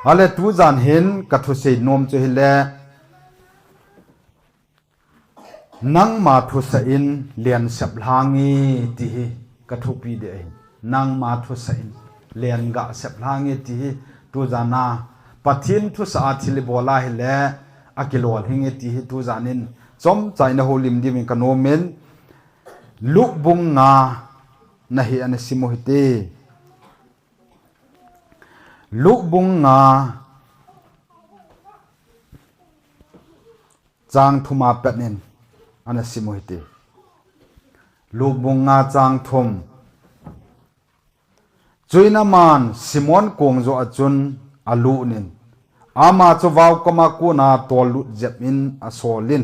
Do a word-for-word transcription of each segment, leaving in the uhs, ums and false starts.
Ale tujan hin kathusei nom chu hile, nangma thusei in len sep lhange ti hi kathupi ding ahi. Nangma thusei in len ga sep lhange ti hi tujan a Pathen thusei a thil ibol a hile akilolhing e ti hi tujan in chomcha in houlim diuvin kanom in, Luke bung nga na hi ana sim u hite. Luke bung nga chang thum a pat in ana sim u hite. Luke bung nga chang thum. Chuin aman Simon kong joh a chun alut in, ama chu vao koma kona tollut jep in asol in,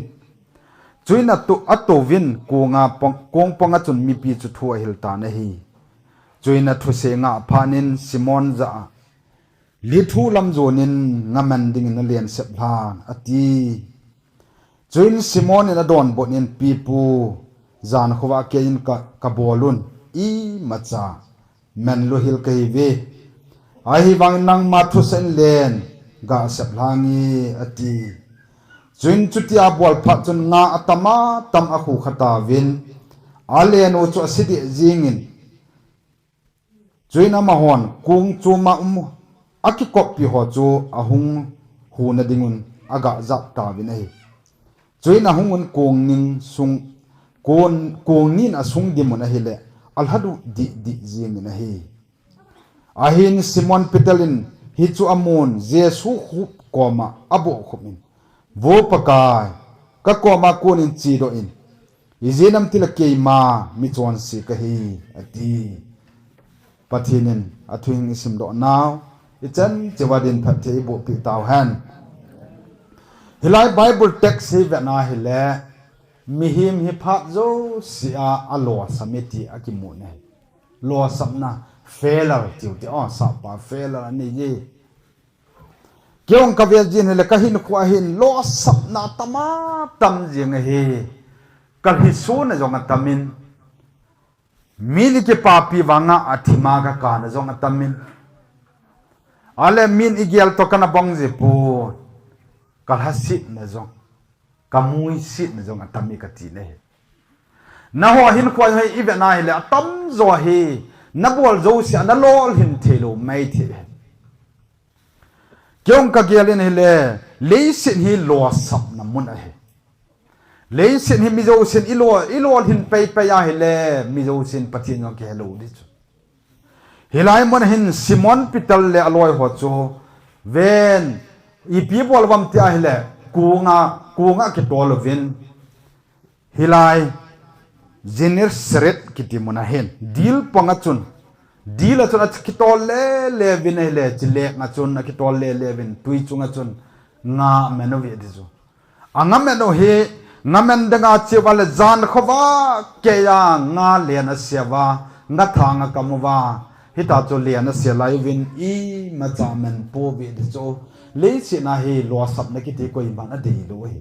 chuin atu, atouvin kong a pang, kong pang a chun mipi chu thu ahil tan ahi. Chuin athusei ngah phat in Simon jah a, Lithu lam jon in nga men dingin nalen sep lhan, ati. Chuin Simon in adonbut in, Pipu, jan khovah kei in ka, kabol un, imacha men lou hel kahiuve. Ahivangin nangma thusei in len ga sep lhange, ati. Chuin chutia abol phat chun nga atam atam a khu kha tauvin, alen u chu ase deh jingin, chuin amahon kong chom a um akikoppi ho chu ahung huna dingun aga jap tauvin ahi. Chuin ahungun kong ning sung, kong, kong nin asung dimun ahile, alhadu dih dih jingin ahi. Ahin Simon Peter in hichu amun Jesu khup koma aboh khum in, Vo Pakai, ka koma konin chedoh in, ijeh inem itile keima michonse kahi, ati. Pathen in athu hing isimdoh nau, ichan cheh a din phatthei iboh peh tauhen. Hilai Bible text hi vet a hile, mihem hi phat jouse a alosam e ti akimu ahi. Losapna, failure tiu ti, o, sapa failure anei e. Kei jong kavet jin hile kahinkho a hin losapna tam a tam jing ahi. Kalhisona jong atam in. Min ikipapi vanga athima kakana jong atam in. Ale min igel toh kana bang ji pon. Kalhasetna jong, kamuisetna jong atam e kati ahi. Nangho hinkho hi ivet a hile atamjo hi nabol jouse a nalolhin theilou maithei ahi. Kei jong kagel in hile, leiset hi losapna mun ahi. Leiset hi mijousen ilo, ilolhin peipei a hile, mijousen Pathen jong kihelou ding chu. Hilai mun hin Simon Peter le aloi ho chu, ven, ipi bol uvam tia hile, kong a, kong a kitol uvin, hilai Gennesaret kiti mun ahin, dil pang a chun, dil a chun akitol lele uvin ahile, chileng a chun akitol lele uvin, tui chung a chun nga amen uve ti chu. Anga men u hi, nga men dinga che uva le jan khovah kei a nga len ase uva, nga thang akam uva, hitia chu len ase lai uvin imacha men pouve ti chu. Leiset a hi losapna kiti koiman adeilou ahi.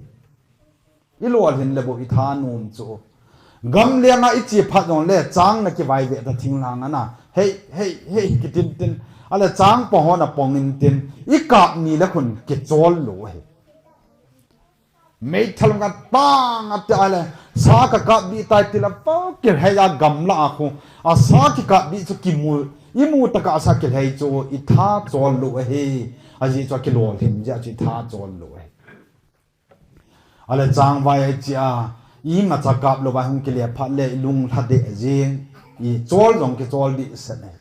Ilolhin le bou ithanom chu. Gamleng a iche phat jongle chang nakivai ve ta thinglhang ana. Hei, hei, hei, kitin tin. Ale chang pang ho napong in tin. Ikap ni le khun kichol lou ahi. Meithal nga tang a tia le, sa kakap ding tai tile pa kilhei a gamla a khu, asa kikap ding chu kimu, imu tokah sa kilhei chu itha chol lou ahi. Ajeh chu akilolhin jeh a chu itha chol lou ahi. Ale chang vai a iche a, imacha kap lou vai hung kile phat le ilung lha deh jing, ichol jong kichol deh set e.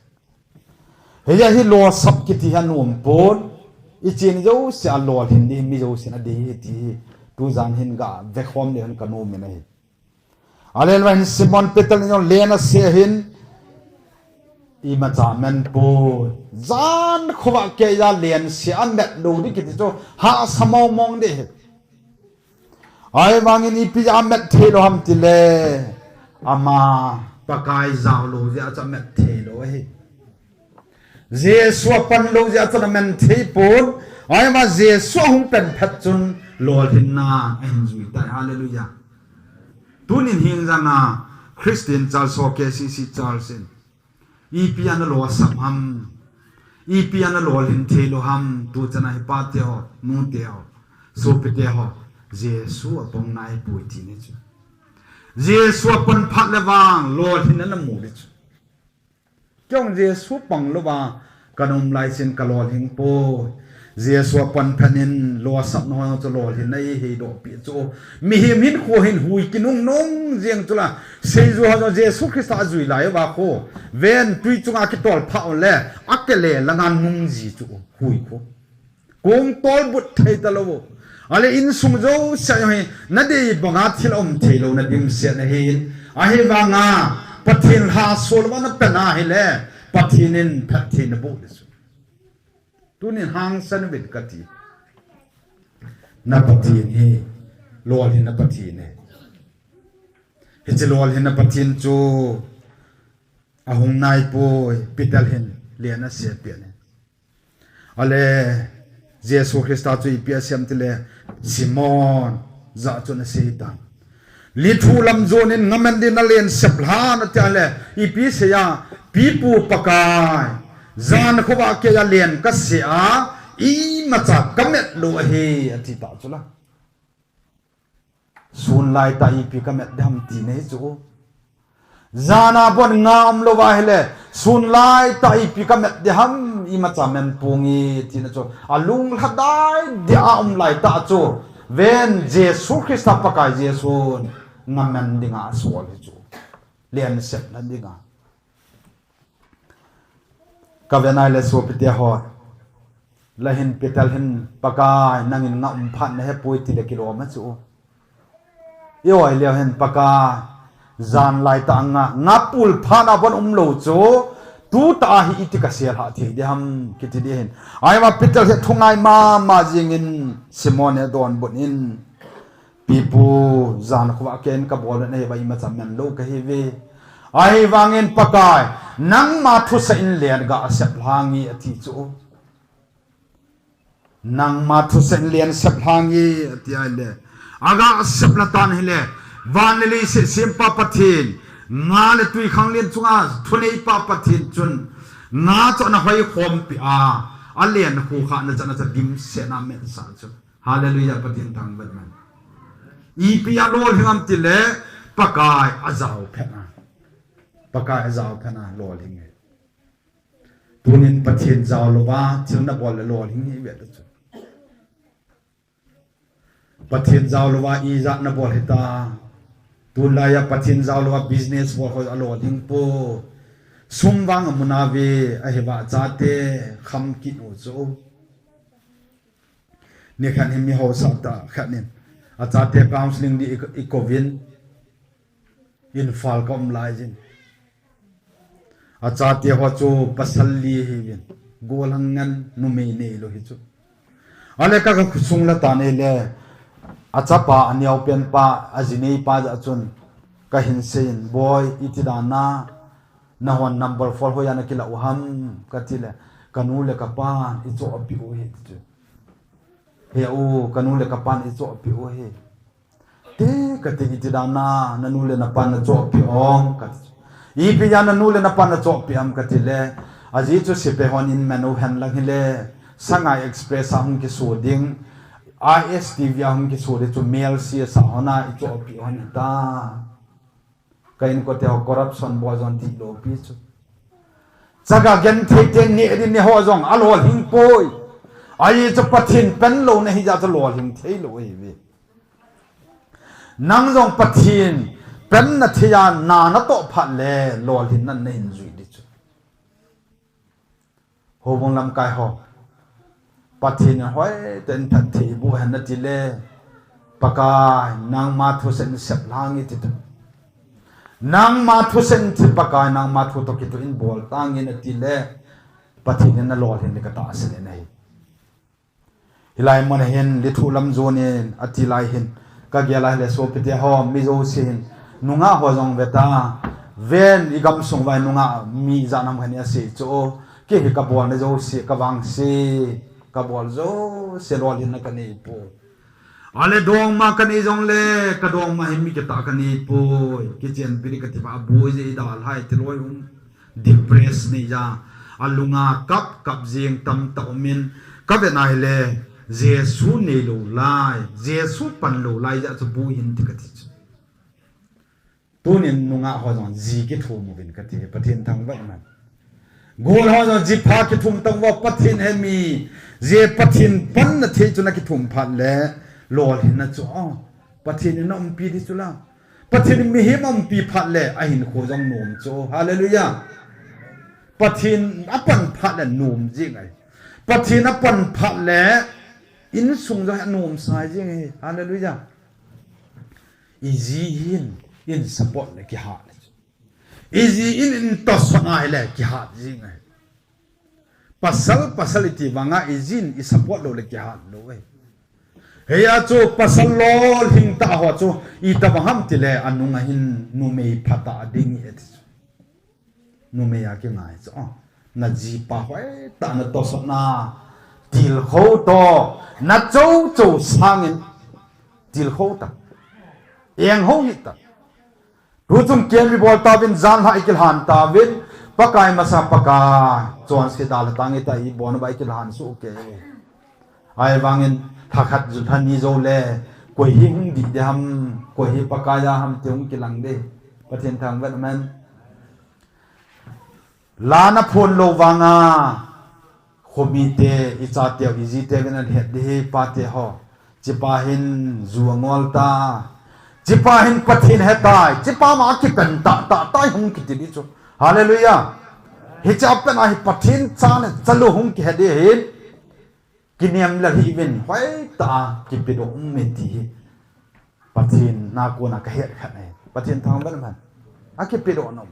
Hiche hi losap kiti hi anom pon, iche ni jouse a lolhin ding hi mi jousen adei hi ti hi, tujan hin gave khom le hin kanom in ahi. Ale vai hin Simon Peter in jong len ase hin, imacha men pon. Jan khovah kei a len se a met lou ding kiti chu hahsa mong mong ding ahi. Ahivangin ipi a met thei lou ham tile, ama Pakai jao lou jeh a chu amet thei lou ahi. Jesu apan lou jeh a chu amen thei pon. Ahivang Jesu ahung pen phat chun lolhinna ahin jui tai. Hallelujah. Tunin hingjang a Christian Church ho, K C C Church in ipi a nalosam ham? Ipi a nalolhin thei lou ham, tu chana hi pate ho, nute ho, sopite ho, Jesu apang naipoi ti ni chu. Jesu apang phat le vang, lolhin ana mu ni chu. Kei jong Jesu pang louva, ka nom lai sin ka lolhing poi. Jesu apang phat in, losapna ho chu lolhin ahi doh pi chu. Mihem hin kho hin hui kinung nung jeng chu la, seijui ho Jesu Christa ajui lai uva kho. Ven tui chunga kitol pha le, akele langa nung ji chu hui kho. Kong tolbut thei talou. Ale insung jouse hi, nadei banga thil um thei lou, nadimset na hin. Ahivanga, Pathen lhasol uva napan ahile, Pathen in phatthei naboh ding chu. Tunin hangsan uvin kati. Na Pathen hi, lolhinna Pathen ahi. Hiche lolhinna Pathen chu, ahung naipoi, Peter hin, len asep peh in. Ale, Jesu Christa chu ipi asei em tile, Simon, ja chun asei tan. Lithuh lam jon in ngamen din nalen sep lhan ati ale, ipi asei a, Pipu Pakai, jan khovah keiya len kasei a, imacha kamet lou ahi, ati ta chu la. Sun laitah ipi kamet ding ham ti nei chu. Jana bon nga umlou va ahile, sun laitah ipi kamet ding ham, imacha men ponge tina chu. Alung lhadai dia aum laitah chu. Ven Jesu Christa Pakai Jesun ngamen dinga asol hi chu. Lensepna dinga. Ka ven ahile sopite ho. Lahin Peter hin Pakai nangin nga um phat nahepoi tile kilom a chu. I oi leu hin Pakai jan laitah nga, nga pul phat a bon umlou chu. Tutah a hi iti kasel ha thei ding ham kiti ding hin. Ahivang Peter hi thungai mama jingin Simon hi adonbut in. Pipu, jan khovah keiin kabol u ahi va imacha men lou kahiuve. Ahivangin Pakai, nangma thusei in len gasep lhange ati chu. Nangma thusei in len sep lhange ati ahile. Agasep lha tan ahile. Van le leiset sempa Pathen. Nga le twikhanglen chunga thuneipa Pathen chun. Nga chu ana hoikhompi a. Alen khovah na chana cha dimset na metsah chu. Hallelujah, Pathen thangvah man. Ipi a lolhing ham tile, Pakai ajao phat na. Pakai ajao phat na lolhing e. Tunin Pathen jao louva, thil nabol le lolhing hi ve ta chu. Pathen jao louva, ijat nabol hita. Tulai a Pathen jao louva, business bol ho alolhing poi. Sum vang amu nauve, ahivang achate, kham kit u chu. Nikhat hin mi haosa tah khat in. Achate counseling ding i, i kouvin. Imphal ka um lai jin. Achate ho chu pasal li ahiuvin. Gollhang ngen numei neilou hi chu. Ale ka, ka khosung la tan ahile. Achapa, aneopen pa, ajinei pa ja chun. Kahin seiyin, boi, iti dan a. Nahon number four hoiya nakilah u ham, katile. Kanu le kapan, ichohpeh u ahi, ti chu. He u, kanu le kapan ichohpeh u ahi. Te, kati iti dan a, nanu le napan nachohpeh u ham, kati. Ipi a nanu le napan nachohpeh ham, katile. Ajeh chu sepai hon in man u hen lang hile. Sangai Express a hung kiso ding. I S T V a hung kiso ding chu mail C S a hon a ichohpeh u hen ta. Ka inkote ho corruption bol jong dihlou pi chu. Chaga genthei te neh ding neh ho jong alolhing poi. Ajeh chu Pathen pen louna hijeh a chu lolhing theilou ahiuve. Nang jong Pathen pen nathei a na natoh phat le lolhinna nahin jui ding chu. Houbung lamkai ho. Pathen in hoitah in phatthei boh hen natile. Pakai, nangma thusei in sep lhange ti tu. Nangma thusei in ti Pakai, nangma thu toh kitoh in bol tange natile. Pathen in nalolhin ding katahsan in ahi. Hilai mun a hin, Lithuh lam jon in, ati lai hin. Kagel a hile sopite ho, mi jouse hin. Nungah ho jong veta. Ven igamsung vai nungah mi ijat ham khat in asei chu. Kei hi kabolna jouse, kavangse. Kabol jouse lolhinna kanei poi. Ale dongma kanei jongle, kadongma hi mi kitah kanei poi. Kichenpi ding kati va boi je idalhai ti loi um. Depress nei ja. Alunga kap kap jing tamtah umin, kavet na hile, Jesu neilou lai, Jesu panlou lai jeh chu bu hin ti kati chu. Tunin nungah ho jong ji kithum uvin kati, Pathen thangvah in. Gol ho jong ji pha kithum tauva, Pathen hemi, je Pathen panna thei chu nakithum phat le, lolhinna chu, oh, Pathen in aumpi di chu la. Pathen in mihem aumpi phat le, ahinkho jong nom chu. Hallelujah. Pathen apan phat le nom jing ahi. Pathen apan phat le, insung jong anom sai jing ahi. Hallelujah. Iji hin, in support le kihat le chu. Iji in, in tosot na hile kihat jing ahi. Pasal, pasal iti vanga ijin i support lou le kihat lou ahi. Hia chu pasal lolhing tah ho chu itobang ham tile anunga hin numei phatah ding ahi ti chu. Numei a kingai chu. Oh, najipa hoitah na tosot na tilkhou toh, na chou chou sangin tilkhou tah. Eng ho hih tah. Tuchung ken mi bol tauvin, janhi i kilhan tauvin, Pakai masa Pakai, chonse dalha tange tia i bol uva i kilhan soh kei. Ahivangin, lha khat jou lha ni jou le, koi hi hung dih ding ham, koi hi Pakai a ham ti hung kilang ding. Pathen thangvah in amen. La naphon lou vanga, khomite, i chateu, i jiteuvin ahet ding hi, pate ho. Chipa hin ju angol ta. Chipa hin Pathen hetai. Chipa ma kipen tah tah tai hung kiti ding chu. Hallelujah. Hiche a pen a hi Pathen cha le chalou hung kihe ding ahin. Kinem le hih uvin, hoitah a kipedoh um e ti hi. Pathen a kona kahet khat ahi. Pathen thangvah in amen. Akipedoh na um.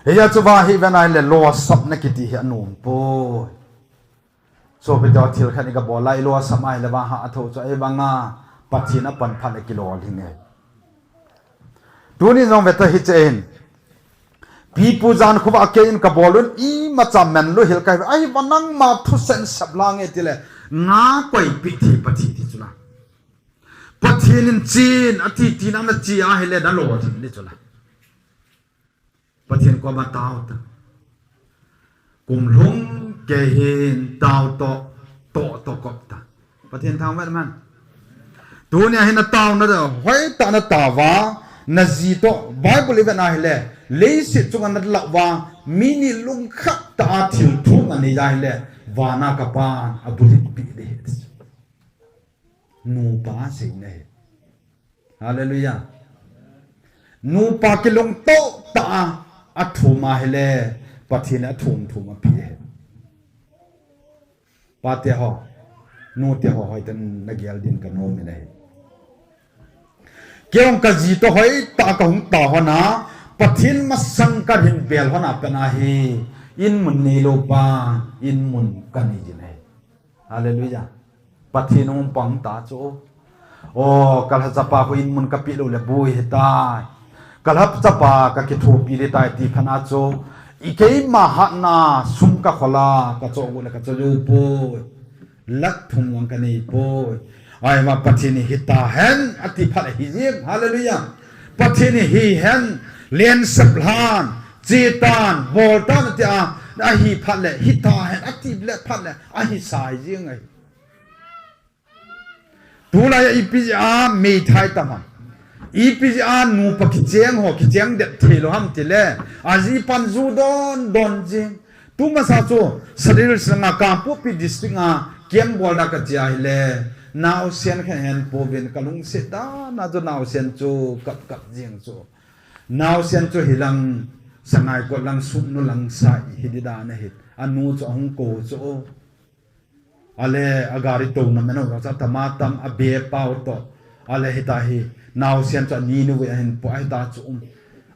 Hia chu va hi ven ahile losapna kiti hi anom poi. Sopite ho, thil khat i kabol lai, losap ahile vang ha atho chu, ahivanga Pathen apan phat le kilolhing e. Tuni jong ve ta hiche hin. Pipu jan khovah a kei in kabol un, imacha manlou hel kahi. Ahivang nangma thusen sap lang e tile, nga koipeh thei Pathen ti chu la. Pathen in chen ati ti nang nache ahile nalolhing ding chu la. Pathen koma tao ta. Kum lhung kei hin tao toh, toh toh kop ta. Pathen thangvah in amen. Tunia hin nataona, hoitah nataova, naji toh, Bible i vet na hile, leiset chunga nalah uva, mi ni lungkhat tah a thil thum anei ahile, vana ka Pa'n abulhit peh ding ahi. Nupa seina ahi. Hallelujah. Nupa kilungtoh tah a athum ahile, Pathen in athum thum apeh ahi. Pate ho, nute ho, hoitah in nagel din kanom in ahi. Kei jong kaji toh hoitah a kahung tao hon a, Pathen masang kahin bel hon a pen ahi, in mun neilou pa, in mun kanei jin ahi. Hallelujah. Pathen hung pang ta chu. O, kalhachapa khu in mun kapeh lou le boi hitai. Kalhachapa kakithopi ding tai ti phat a chu. I keima hatna sum kakhol a, kachoh gu le kachoh jou poi. Lakh thum vang kanei poi. Ahivang Pathen in hita hen ati phat le hi jing. Hallelujah. Pathen in hi hen, lensep lhan, che tan, bol tan ati a, ahi phat le, hita hen ati le phat le, ahi sai jing ahi. Tulai a ipi jeh a meithai tam ham. Ipi jeh a nupa kicheng ho, kicheng det thei lou ham tile. Ajipan ju don don jing. Tumasa chu, Sadar Hills langa Kangpokpi District a, camp bolna kache ahile. Naosen khat hen pouvin kalungset dan a chu naosen chu kap kap jing chu. Naosen chu hilang Sangaikot lang Sugnu lang sa hi ding dan ahi. Anu chu ahung kou chu. Ale, agari touna meno, cha tama tam, abe pau toh. Ale, hita hi, naosen chu ani ni ve ahin po, ahita chu um.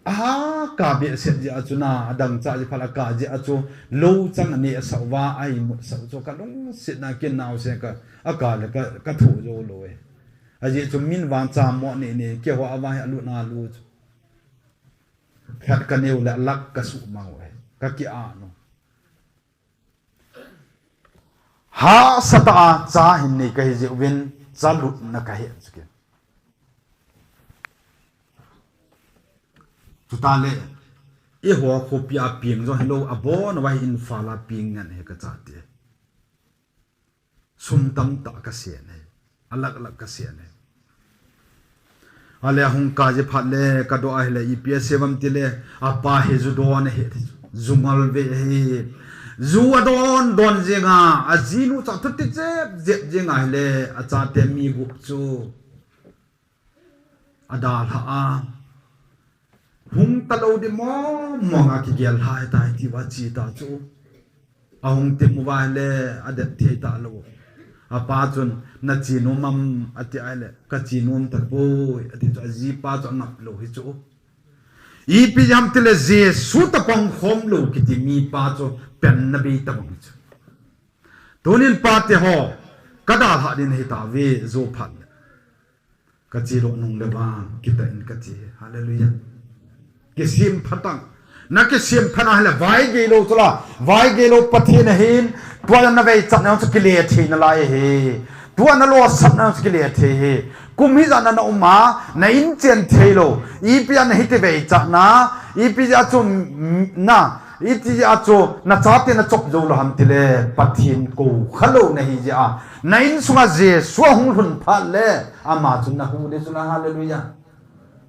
Aha, kabehseh jeh a chu na, adang cha jeh phat a ka jeh a chu, lou chang aneh asah uva, aimut sah u chu, kalungset na kin naosen ka, aka le ka, kathoh jou lou e. Ajeh chu min vang cha mo ni ni, keiho avang hi alut na lu chu. Khat kanei u le lakh kasuh mang u e, kaki-an u. Hahsa tah a cha hin nei kahi jeh uvin, cha lutna kahe chu kin. Chuta le, Eiho khopi a peng jong hilou, abon uva hi Imphal a peng ngen hi kachate. Sum tamtah kasen hi. Alak lak kasen hi. Ale ahung kaiye phat le kadoh ahile ipi asei uvem tile, apa hi ju don ahi. Ju ngol ve ahi. Ju adon don jenga, ajinu cha thuti jep jep jenga ahile, achate mi gup chu adalhah a, hung talou ding mong mong a kigel lhai tai tiuva che ta chu. Ahung tim uva ahile adet thei talou. Apa chun, nache nom am ati ahile, kache nom tapoi ati chu, ajipa chu angap lou hi chu. Ipi jeh ham tile Jesu toh pang khom lou kiti mipa chu penna bei tabang hi chu. Tunin pate ho, kadalhah ding ahi tauve, jou phat le. Kache doh nung le vang, kitah in kache. Hallelujah. Kisem phat tang. Nakisem phat ahile, vaigei lou chu la. Vaigei lou Pathen ahin, tua naveichat nau chu kile thei nalai ahi. Tua nalosap nau chu kile thei ahi. Kum hijat na naum a, na inchen thei lou. Ipi a nahiti veichat na, ipi a chu, mm, na, iti a chu, nachate nachop jou lou ham tile, Pathen kou khalou nahi jeh a. Na insunga Jesu ahung lhun phat le, ama chun nahuh ding chu la, hallelujah.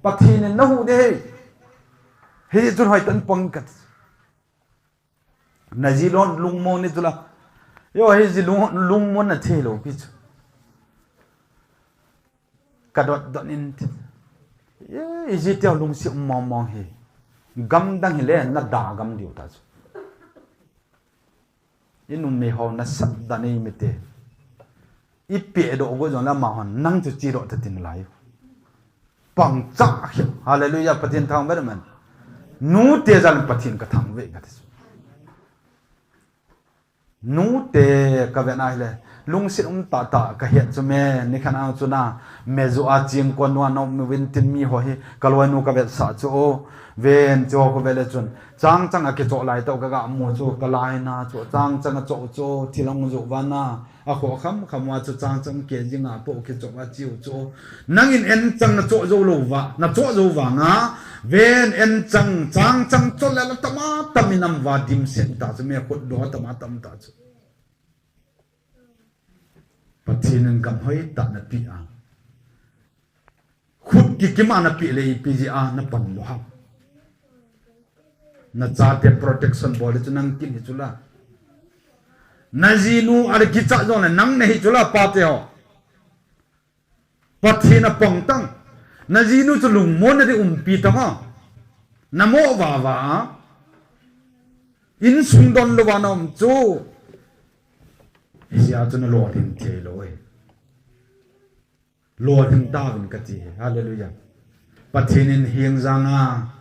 Pathen in nahuh ding ahi. Hichun hoitah in pang kati. Naji lungmon ni chu la. Eiho hi ji lung, lungmon na thei lou pi chu. Kadot dot in ti. Ye, iji teu lungset um mong mong hi. Gamdang hile nada gam diu ta chu. Inumei ho nasatdan eimite. Ipedoh got jongle amahon nang chu chedoh ta tin lai. Pangcha hi. Hallelujah, Pathen thangvah in amen. Nute jal Pathen kathangvah kati. Nute kavet na hile, lungset um tahtah kahet chu me, nikhat a chu na, me ju a chingkon nu a naum uvin tin miho hi, kaloinu kavetsah chu o, ven chu ho kavet le chun, changchang a kichoh lai tah kaga mu chu, kalaina chu, changchang a choh chu, thil ahung joh uva na, akhoh khamkham uva chu changchang kei jing a po kichoh a cheu chu. Nangin enchang nachoh jou lou va, nachoh jou vanga, ven enchang, changchang choh le la tama tam in am va dimset ta chu me khut do tama tam ta chu. Pathen in gam hoitah napeh a. Khut kikim a napeh le ipi jeh a napan lou ham. Nachate protection bol le chu nang kin hi chu la. Najinu a le kichat jongle nang nahi chu la pate ho. Pathen a pang tang. Najinu chu lungmon na ding umpi tang a. Namo vava a. Insung don louva naum chu. Hijeh a chu nalolhin thei lou e. Lolhing tauvin kati. Hallelujah. Pathen in hingjang a,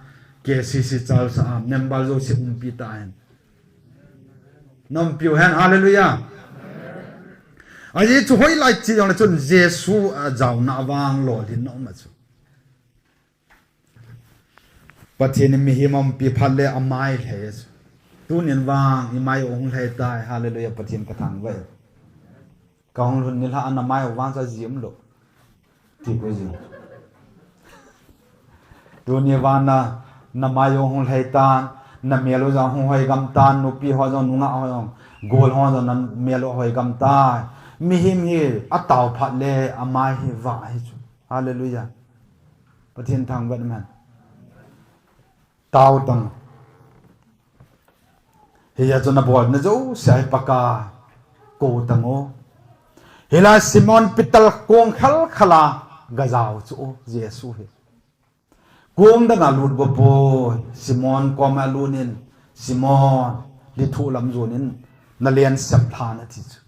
K C C church a, member jouse umpi tahen. Naumpiu hen, hallelujah. Ajeh chu hoilai che jongle chun Jesu a jaona a vang lolhin na um a chu. Pathen in mihem umpi phat le amai lhai. Tunin vang imai u hung lhai tai. Hallelujah, Pathen kathangvah e. Kahung lhun nilhah a namai u vang chu aji umlou. Ti koi ji. Tuni vang na, namai u hung lhai tan, namel u jong hung hoi gam tan, nupi ho jong nungah ho jong, gol ho jong namel u hoi gam tai. Mihem hi atao phat le amai hi vah hi chu. Hallelujah. Pathen thangvah in amen. Tao tang. Hijeh chun abol na jouse hi Pakai kou tang o. Hilai Simon Peter kong khal khala gajao chu o Jesu hi. Kong dang a lut go poi, Simon koma lut in, Simon, lithuh lam jon in, nalen sep lhan ati chu.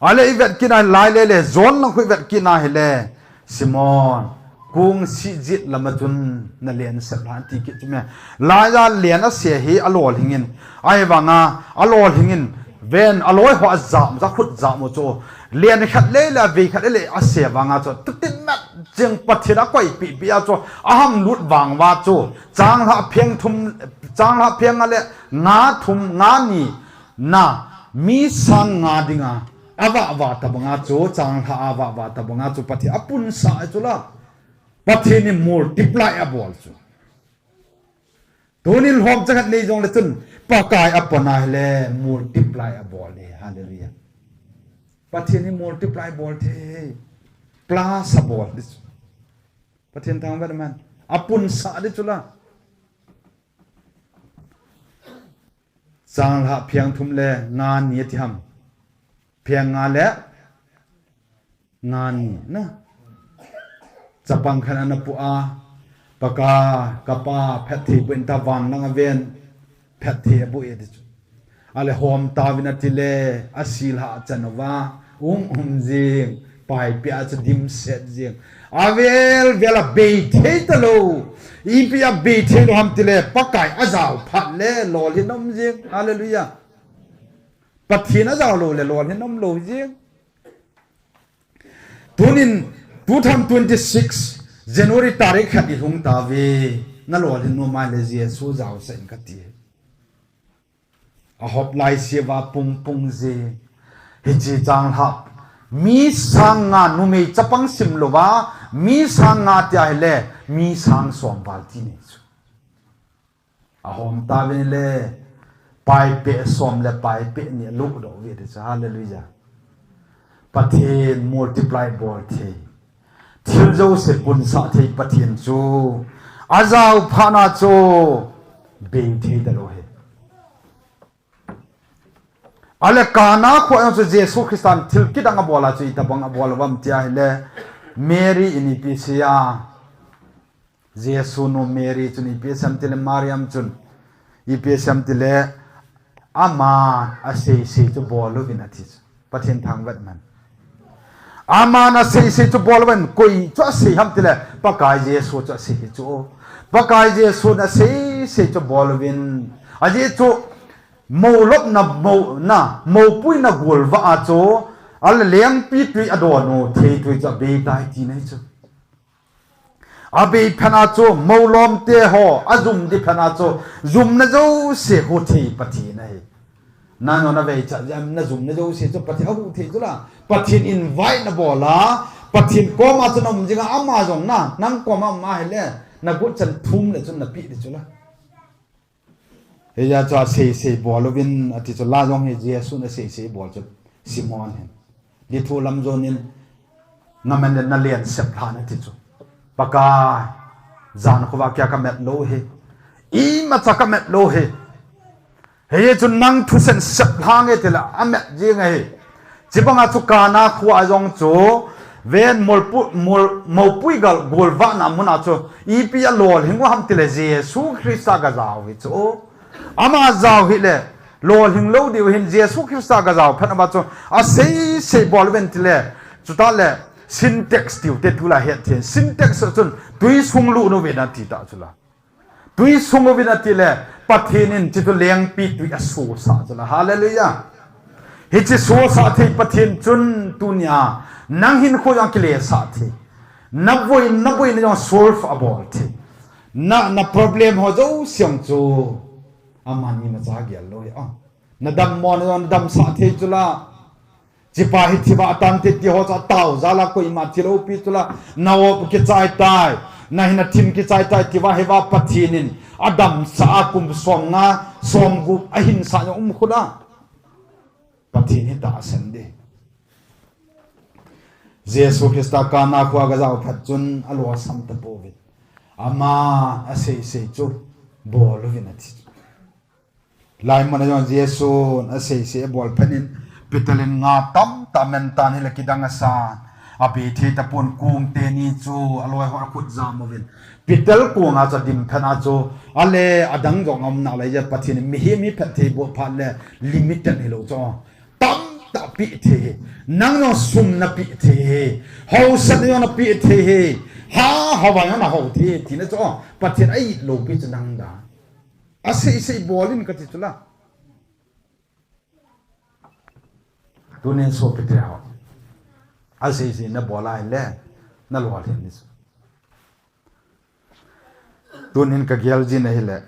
Ale ivet kit na lai le le, John lang khu ivet kit na hile, Simon, kong sih jit lama chun nalen sep lhan ti kit chu me. Lai a len ase hi alolhing in, ahivanga alolhing in, ven aloi ho ajam, ja khut jam u chu. Len khat le le, avei khat le le ase vanga chu. Tutin na jeng Pathen a koipi pi a chu. Aham lut vang uva chu. Changlhah pheng thum, changlhah pheng a le nga thum, nga ni. Na, mi sang nga dinga, avah vah tabanga chu, changlhah avah vah tabanga chu, Pathen apunsa chu la. Pathen in multiply abol chu. Tunin lhomcha khat nei jongle chun, Pakai apona hile multiply abol e. Hallelujah. Pathen hi multiply bol thei. Plus abol ding chu. Pathen thangvah in aman. Apunsah ding chu la. Changlhah pheng thum le nga ni ati ham. Pheng nga le nga ni na. Chapang khat ana pu a, Pakai, kapa, phatthei boh in ta, vang lang aven, phatthei aboh e ti chu. Ale hom tauvin ati le, asilhah chan uva, um um jing, paipeh a chu dimset jing. Avel vel a bei thei talou, ipi a bei thei lou ham ti le, Pakai ajao phat le, lolhin um jing. Hallelujah. Pathen ajao lou le, lolhin um lou jing. Tunin two thousand twenty-six January tarik khat i hung tauve, na lolhin nom a le Jesu jaosah in kati. Ahop lai sia va pung pung jing. Hiche changlhah mi sang nga, numei chapang sim louva, mi sang nga tia hile, mi sang som val ti nei chu. Ahom tauvin le, paipeh som le paipeh ni aluhdoh uve ti chu. Hallelujah. Pathen multiply bol thei. Thil jouse punsah thei Pathen chu. Ajao phat na chu bei thei talou hi. Ale Kana khoa jong chu Jesu Christan thil kidang abol a chu itobang abol uvam tia hile, Mary in ipi asei a. Jesu nu Mary chun ipi asei em ti le, Mariam chun ipi asei em ti le, aman asei sei chu bol uvin ati chu. Pathen thangvah in aman. Aman asei sei chu bol uvin, koi chu asei ham ti le, Pakai Jesu chu asei chu. Pakai Jesun asei sei chu bol uvin. Ajeh chu, mou lopna, mou na, moupuina golvah a chu, ale lengpitwi adon u, theitwi chu abei tai ti nei chu. Abei phat na chu, mou lom te ho, ajum ding phat na chu, jumna jouse hu thei Pathen ahi. Nang jong na vei cha, jam na jumna jouse chu Pathen ahu thei chu la. Pathen invite na bol a, Pathen koma chu na um jing a, ama jong na, nang koma um a hile, na gu chan thum le chun na pe ding chu la. Hijeh chun asei sei bol uvin ati chu la jong hi Jesun asei sei bol chu Simon hin. Dithu lam jon in na men le na len sep lhan ati chu. Pakai, jan khovah kia ka met lou hi. Imacha ka met lou hi. Hijeh chun nang thusen sep lhang e ti le amet jing ahi. Chibanga chu Kana khoa jong chu, ven molpu-, mol-, moupui gal golvahna muna chu, ipi a lolhing u ham ti le Jesu Christa gajao hi chu. Ama jao hi le, lolhing lou diu hin Jesu Christa gajao phat na ba chu, asei sei bol uvin ti le, chuta le, Sintex tiu te tu la het thei, Sintex chun tui sung lut uvin ati ta chu la. Tui sung uvin ati le, Pathen in chuti lengpitwi asosah chu la. Hallelujah. Hiche sosah thei Pathen chun tunia, nang hinkho jong kilesah thei. Na voi, na boina jong solve abol thei. Na, na problem ho jouse jong chu, aman imacha gel lou hi. Ah. Na dammo na jong damsah thei chu la. Chipa hi thi va atan te ti ho chu atao jal a koima thi lou pi chu la. Na op kichai tai. Na hin a thim kichai tai ti va hi va Pathen in adamsah a kum som nga, som gup ahinsah jong um khu la. Pathen hi tahsan ding. Jesu Christa Kana khoa gajao phat chun alolsam tapouvin. Ama asei sei chu bol uvin ati. Laimun a jong Jesun asei sei abol phat in, Peter in nga tamtah amen tan hile kidang asan. Abei thei tapon kung teni chu aloi ho akhut jam uvin. Peter kung a chu adim phat a chu, ale adang jong aum nalai jeh Pathen in mihem hi phatthei boh phat le limited hilou chu. Tamtah pe thei hi. Nang jong sum na pe thei hi. Hausatna jong na pe thei hi. Ha, hava jong na hou thei hi. Tina chu, Pathen a it lou pi chu nang da. Asei sei bol in kati chu la. Tunin sopite ho. Asei sei na bol a hile, na lolhin ding chu. Tunin ka gel jin ahile,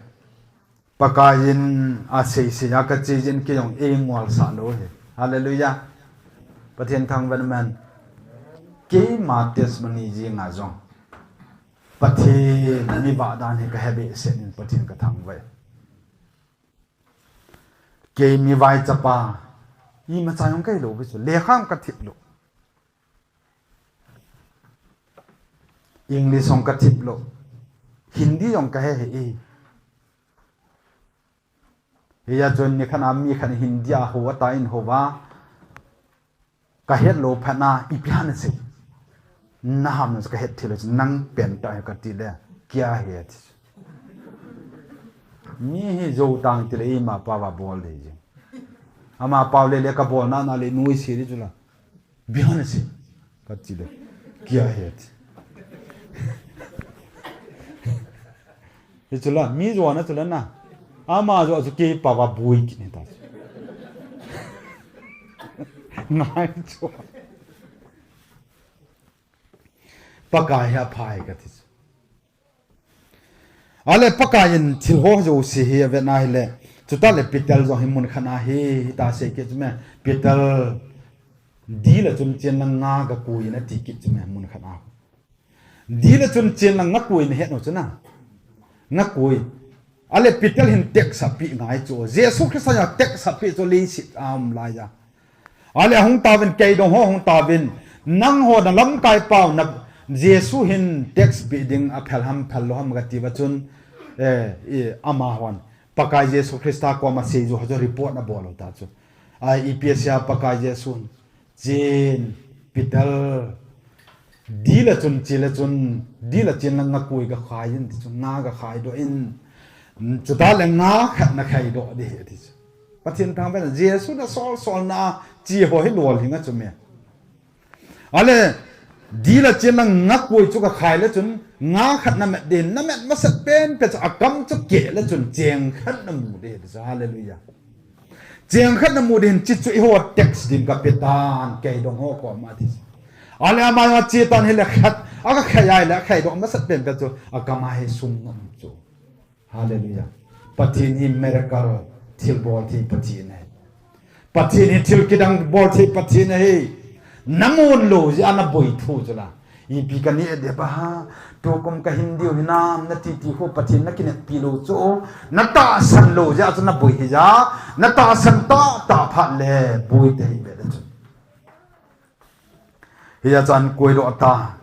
Pakai in asei sei a ka che jin kei jong ei ngolsah lou hi. Hallelujah. Pathen thangvah in amen. Keima testimony jing a jong. Pathen mi vah dan hi ka he behseh in Pathen ka thangvah e. Kei mi vaichapa, imacha jong ka hilou ve chu, lekha jong ka thip lou. English jong ka thip lou. Hindi jong ka he hih e. Hijeh chun nikhat a mi khat in Hindi a hou ata in hou va. Ka het lou phat na ipi ham asei. Na ham na chu ka het thei lou chu, nang pen tah hi ka ti le, kya hai ati. Mi hi jou tang ti le ima pao va bol ding jing. Ama pao le le ka bol na na le nuisat ding chu la. Ipi ham asei. Ka ti le, kya hai ati. Hichu la, mi jou na chu la na. Ama jou chu kei pao va boi kit ni ta. Ngai chu. Pakai hi apha e ka ti chu. Ale Pakai in thil ho jouse hi avet na hile. Chutah le Peter jong hi mun khat na hi, hita sei kit chu me. Peter dih le chun chen lang nga ga koi in ati kit chu me mun khat na. Dih le chun chen lang nga koi in het nu chu na. Nga koi. Ale Peter hin text ape ngai chu. Jesu Christa jong text ape chu leiset a um lai a. Ale ahung tauvin kei dong ho ahung tauvin. Nangho na lamkai pau na Jesu hin text pe ding aphel ham phel lou ham ga ti va chun. Eh, eh, amahon. Pakai Jesu Christa koma seiju ho chu report na bol u ta chu. Ai, ipi asei a Pakai Jesun. Chen, Peter, dih le chun, chen le chun, dih le chen lang nga koi ga khai in, ti chu nga ga khai doh in, chutah le nga khat na khai doh ding ahi, ti chu. Pathen thangvah in, Jesu na sol sol na, chi ho hi lolhing a chu me. Ale, dih le chen lang nga koi chu ga khai le chun, nga khat na met ding, na met masat pen pen chu akam chu keh le chun, cheng khat na mu ding, ti chu, hallelujah. Cheng khat na mu ding hin chi chu eiho text din ka pe tan, kei dong ho koma ti. Ale ama jong che tan hile khat, aga khai ai le khai dong masat pen ka chu, akam a hi sum na um chu. Hallelujah. Pathen hi miracle thil bol thei Pathen ahi. Pathen hi thil kidang bol thei Pathen ahi. Na mun lou jeh a na boi thu chu la. Ipi ka ni e de ba ha, tukum ka hin diu hinam, na titi ho Pathen na kineppi lou chu, na tahsan lou jeh a chu na boi hi ja, na tahsan tah tah phat le boi te hi be le chu. Hijeh chun koi doh ta,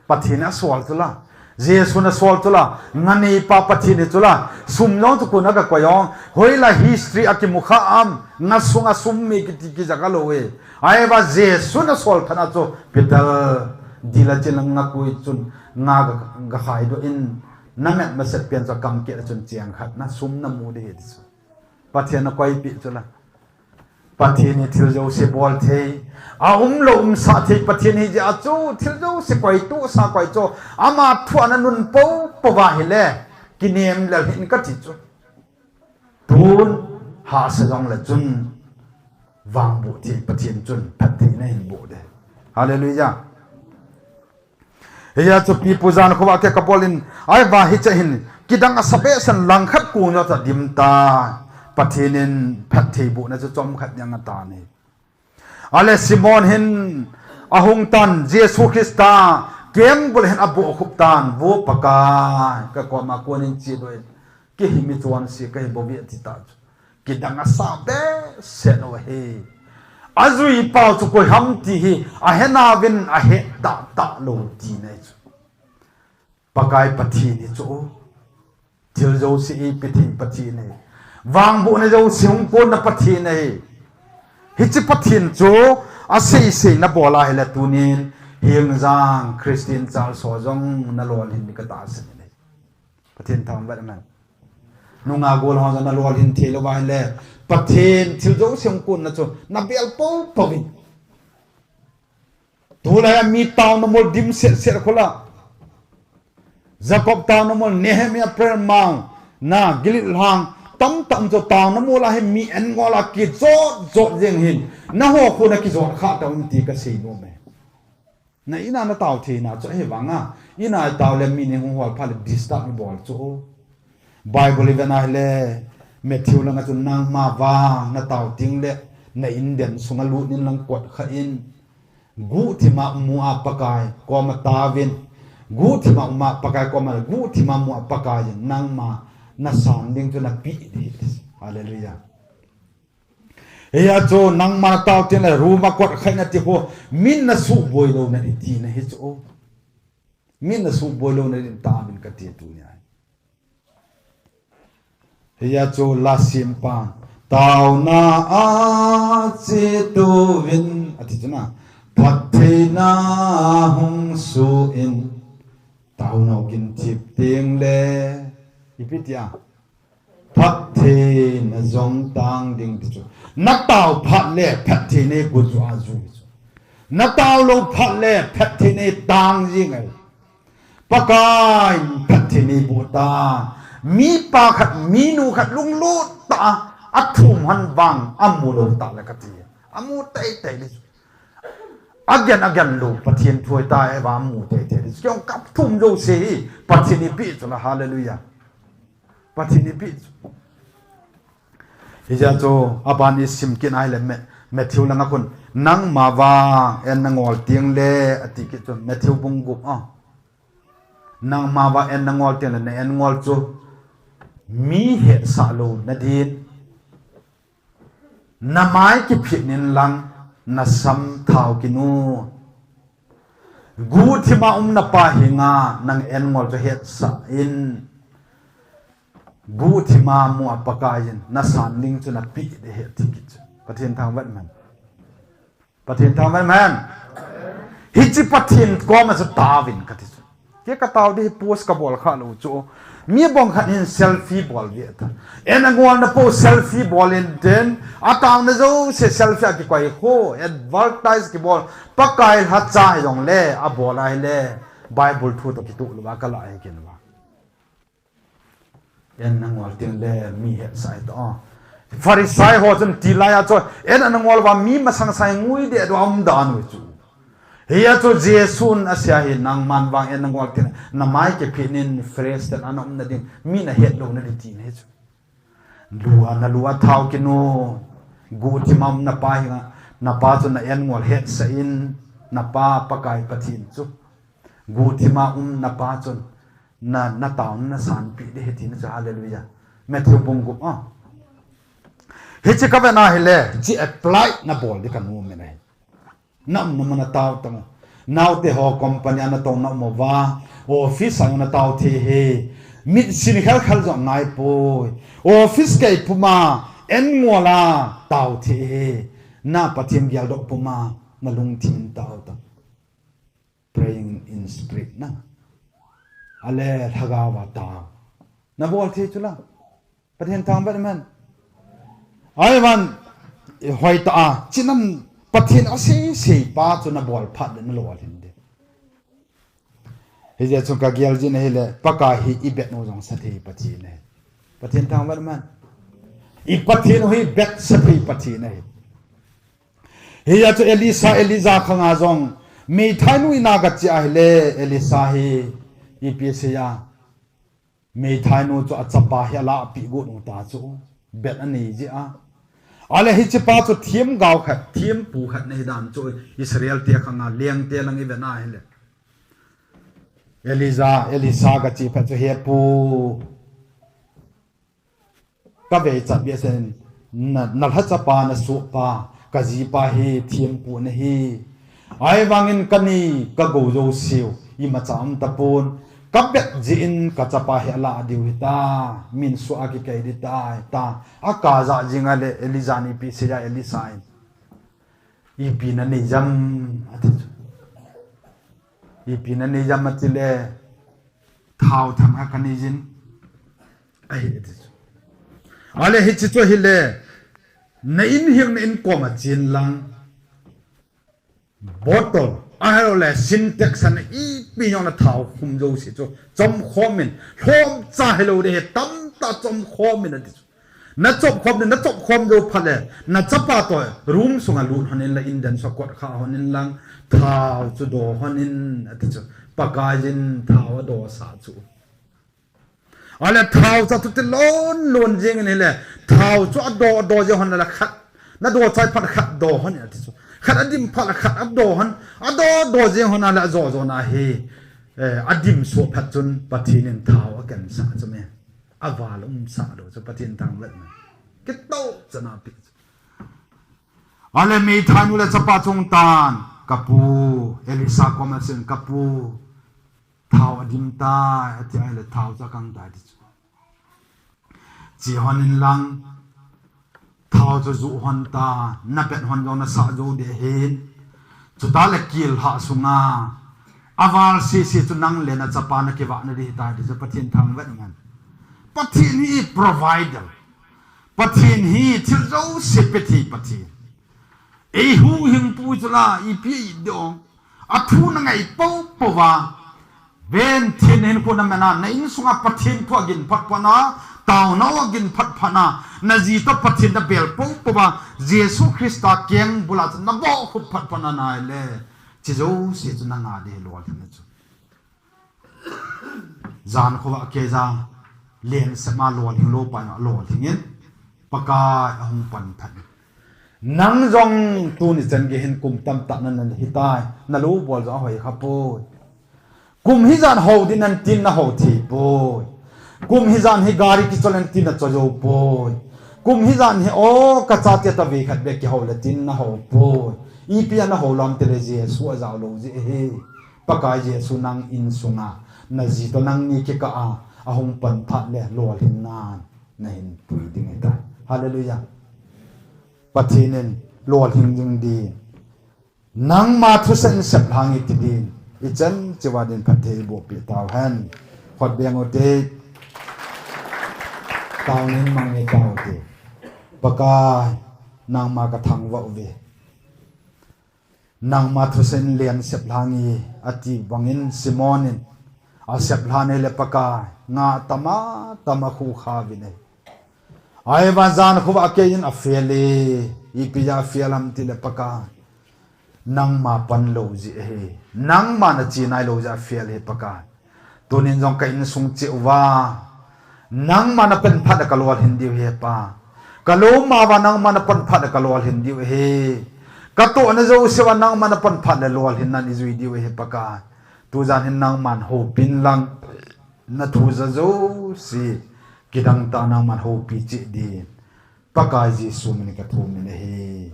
Pathen a sol chu la, Jesu na sol chu la, nga neipa Pathen hi chu la, sum jong chu kona ka koi jong, hoilai history a kimu kha am, nga sunga sum mi kiti kija ka lou e. Ahivang Jesu na sol phat na chu Peter dih le chen lang nga koi chun nga ga, ga khai doh in na met masat pen chu akam keh le chun cheng khat na sum na mu ding ahi ti chu. Pathen na koi pi chu la. Pathen hi thil jouse bol thei. A um lou um sah thei Pathen hi jeh a chu thil jouse koi tu sa koi chu. Ama thu ana nun po po va hile. Kinem lel hin ka ti chu. Tun, hahsa jong le chun, vangboh thei Pathen chun, phattheina hin boh ding. Hallelujah. Hijeh chun pi pu jan khovah kei ka bol in, ahivang hiche hin, kidang asa behseh in langkhat kong jong chu adim tai. Pathen in phatthei bohna chu chomkhat ding atan ahi. Ale Simon hin ahung tan Jesu Christa keng bul hin abohkhup tan, Vo Pakai, ka koma kon in che doh in, kei hi mi chonse kahi bou ve ati ta chu. Kidang asa behseh u ahi. Ajui pau chu koi ham ti hi ahe nauvin ahe tah tah lou tina ahi chu. Pakai Pathen hi chu. Thil jouse eipe thei Pathen ahi. Vangbohna jouse hung konna Pathen ahi. Hiche Pathen chu asei sei na bol a hile tunin Hengjang Christian Church ho jong na lolhin ding ka tahsan in ahi. Pathen thangvah in amen. Nungah gol ho jong na lolhin thei lou va hile Pathen thil jouse hung konna chu na bel po po vin. Tulai a mi taona mol dim set set khu la. Jacob taona mol, Nehemiah prayer mount, na Gilead lang, tamtah chu taona mol a hi mi en ngol a kijot jot jeng hin. Nangho khu na kijot kha ta um ti ka sei nom e. Na in a na tao thei na chu ahivang a. In a tao le mi ni hung hol pha le disturb mi bol chu. Bible i ven a hile, Matthew langa chun nangma vang na tao teng le, na in den sunga lut in lang kot kha in. Guhthima mu a Pakai koma taovin. Guhthima uma Pakai koma le, guhthima mua Pakai in nangma nasan ding chu napeh ding ahi. Hallelujah. Hia chu nangma tao tin le room a kot khai nati ho, min nasuhboi lou nading tina ahi chu. Min nasuhboi lou nading tauvin kati tunia. Hia chu lasempa, taona a chetuvin, ati chu na, phattheina hung suhin, taona kin thip teng le, ipi tia, phattheina jong tang ding ti chu. Natao phat le phattheina gu chu aju chu. Natao lou phat le phattheina tang jing ahi. Pakai in phattheina eiboh tan. Mipa khat, minu khat lunglut tah a, athum hon vang amu lou tah le kati. Amu teitei ding. Agen, agen lou, Pathen thu ahitai, ahivang amu teitei ding. Kei jong kathum jouse hi, Pathen in eipeh chu la, hallelujah. Pathen in eipeh chu. Hijeh chun, aban isim kit ahile Ma-, Matthew langa khun, nangma vang an nangol teng le, ati kit chu, Matthew bung gup a. Nangma vang an nangol teng le, na an ngol chu, mi hetsah lou nadin. Namai kiphit in lang, nasam thao kinu. Guhthima um napa henga, nang an ngol chu hetsah in. Guhthima mua Pakai in, nasan ding chu napeh ding ahi ati kit chu. Pathen thangvah in amen. Pathen thangvah in amen. Hiche Pathen koma chu taovin kati chu. Kei katao ding hi post kabol kha lou chu. Mi bang khat hin selfie bol ve ta. An angolna pou selfie bol in tin. Ataona jouse selfie a kikoi ho. Advertise kibol. Pakai lhacha hijongle. Abol ahile. Bible thu toh kitoh louva kala ahi kit uva. An nangol teng le mi hetsah ahi toh. Pharisai ho chun tilai a chu. An nangol uva mi masang sai ngui deh uva um dan u chu. Hia chu Jesun asei ahi, nangman vang an nangol teng, namai kiphit in fresh tah a naum nading, mi nahet lou nading tina ahi chu. Lua, nalua thao kinu, guhthima um napa henga, napa chu na an ngol hetsah in, napa Pakai Pathen chu. Guhthima um napa chun, na, nataona nasan peh ding ahi tina chu, hallelujah. Matthew bung gup a. Hiche kavet na hile, hiche apply nabol ding kanom in ahi. Naumna mun a tao tang u. Naote ho company a natou naum uva, office a natao thei ahi. Mitsin khelkhel jong ngai poi. Office gei puma, an ngol a tao thei ahi. Na Pathen geldoh puma, nalungthim in tao tang. Praying in spirit na. Ale lhagao va tao. Nabol thei chu la. Pathen thangvah in amen. Ahivang, hoitah a, chinam Pathen asei sei pa chu nabol phat le nalolhin ding. Hijeh chun kagel jin ahile, Pakai hi ibet u jong sathei Pathen ahi. Pathen thangvah in amen. I Pathen u hi bet sathei Pathen ahi. Hijeh chun Elisha, Elijah khanga jong, meithainu in a gache ahile, Elisha hi, ipi asei a. Meithainu chu achapa hi alahpeh got u ta chu, bet anei jeh a. Ale hichepa chu themgao khat, thempu khat nahi dan chu, Israel te khanga lengte lang ivet na hile. Elijah, Elisha gache phat chu, He pu, kaveichat behseh in, na, nalhachapa, nasohpa, kajipa hi thempu nahi. Ahivangin kani, kagou jouseu, imacha um tapon, kabet jeh in kachapa hi alah diu hita, min soh a kikei ding tai, ta, akajah jing ale, Elijah in ipi asei a, Elisha in. Ipi nanei jam, ati chu. Ipi nanei jam atile, thao themkhat kanei jin, ahi ati chu. Ale hiche chu ahile, na in heng na in koma chen lang, bottle, ahiloule Sintex a na ipi jong na thao khum jouse chu, chomkhom in, lhomcha hilou ding ahi, tamtah chomkhom in ati chu. Nachop khom le, nachop khom jou phat le, nachapa toh room sunga lut lhon in lang, indan sunga kot kha lhon in lang, thao chu do lhon in, ati chu. Pakaiyin thao adosah chu. Ale thao chu atuti lon lon jeng in ahile, thao chu ado, ado jeng lhon le khat, nado chai phat le khat do lhon in ati chu. Khat adim phat le khat ado lhon, ado, do jeng lhon ale ajo, jo na hi. Eh, adim suh phat chun Pathen in thao akensah chu me. Aval umsah lou chu Pathen thangvah in. Kitoh chana pi chu. Ale meithai nu le chapa chung tan, kapu, Elisa koma chun kapu, thao adim tai, ati ahile thao chu akang tai ti chu. Che hon in lang, thao chu juh hon ta, na pet hon jong na sah jou ding ahin. Chutah le kil hah sunga, aval sese chu nang le na chapa na kivah na ding ahitai ti chu Pathen thangvah in. Pathen hi provider. Pathen hi thil jouse pe thei Pathen. Ei huhhingpu chu la, ipi i dong. Athu na ngai poupou va. Ven thina hin khu na mena, na insunga Pathen thu agin phat phat na, taona agin phat phat na, na ji toh Pathen na bel poupou va, Jesu Christa keng bula chu na bohkhup phat phat na nai le. Che jouse chu na nga ding lolhing chu. Jan khovah a keija, lensep ma lolhing lou pa in alolhing in, Pakai ahung pan phat. Nang jong tuni chan gei hin kum tamtah na na hitai, na lou bol jong ahoi kha poi. Kum hijan hou ding nan tin na hou thei poi. Kum hijan hi gari kichol nan tin na cho jou poi. Kum hijan hi o ka chate toh vei khat beh kihou le tin na hou poi. Ipi a na hou lou ham tile Jesu ajao lou jeh ahi. Pakai Jesu nang insunga, na ji toh nangni kikah a, ahung pan phat le lolhing nan, na hin pui ding ahitai. Hallelujah. Pathen in lolhing ding din, nangma thusen sep lhang in ti din, ichan cheh uva din phatthei eiboh peh tauhen. Khut beng ute. Taona in mang in taute. Pakai, nangma ka thangvah uve. Nangma thusen lensep lhang in, ati bangin Simon in, asep lhan ahile Pakai, nga tama tama khu kha uvin ahi. Ahivangin jan khovah a keiyin a fail e, ipi a fail ham tile Pakai, nangma pan lou jeh ahi, nangma na che nai lou jeh a fail ahi Pakai. Tunin jong ka insung cheh uva, nangma na pan phat le ka lolhin diu ahi Pa. Ka lou ma uva nangma na pan phat le ka lolhin diu ahi. Ka tohna jouse uva nangma na pan phat le lolhin nan ijui diu ahi Pakai. Tujan hin nangman houpin lang, na thu ja jouse kidang tah nangman houpi cheh din, Pakai Jesu min in ka thum in ahi.